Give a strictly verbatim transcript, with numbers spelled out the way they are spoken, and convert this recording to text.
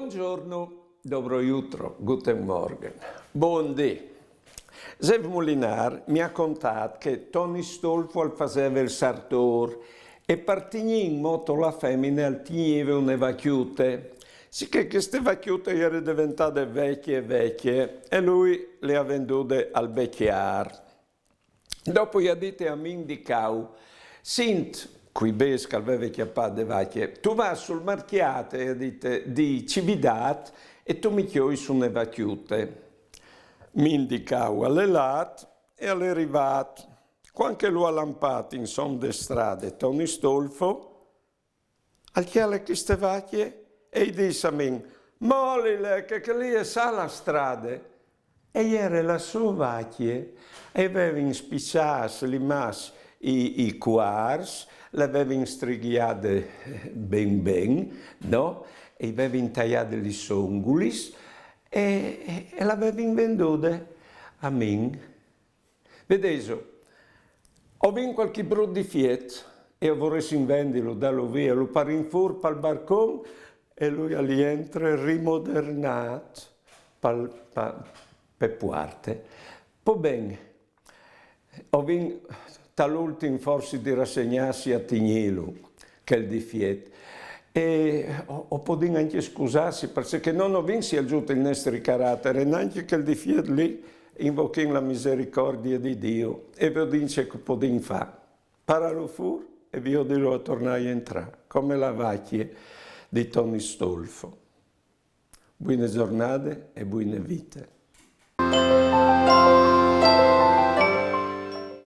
Buongiorno, dobro jutro, guten Morgen. Bundì. Zef Mulinàr mi à contàt che Toni Stolfo al faseve il sartôr e par tignî in moto la femine al tigneve une vacjute. Sichè cheste vacjute e jere deventade vecje e vecje e lui le à vendude al becjâr. Dopo i à dite a Min di Cau: «Sint, cui bêçs che al veve cjapade vacje, tu vâs sul marcjât, i à dite, di Cividât e tu mi cjois une vacjute.» Min di Cau al è lât e al è rivât. Cuant che lu à lampât insom de strade Toni Stolfo, al cjale cheste vacje e i dîs a Min: «Molile, che chê li e je la strade.» E e jere la sô vacje, e i vevin spiçâts limàs i, i cuars, le vevin strigjade ben ben, no? E i vevin taiade lis ongulis e, e, e le vevin vendude a Min. Vedêso, o vin cualchi brut difiet e o voressin vendilu, dâlu vie, lu parin fûr pal barcon e lui al jentre rimodernât pal, pa, pe puarte. Po ben, o vin tal ultin forsit di rassegnâsi a tignîlu, chel difiet. E o, o podìn ancje scusâsi, parcè che no o vin sielzût il nestri caratar, e nancje chel difiet li, invochìn la misericordie di Diu e viodìn ce che o podìn fâ. Parâlu fûr e viodilu a tornâ a jentrâ, come la vacje di Toni Stolfo. Buine zornade e buine vite.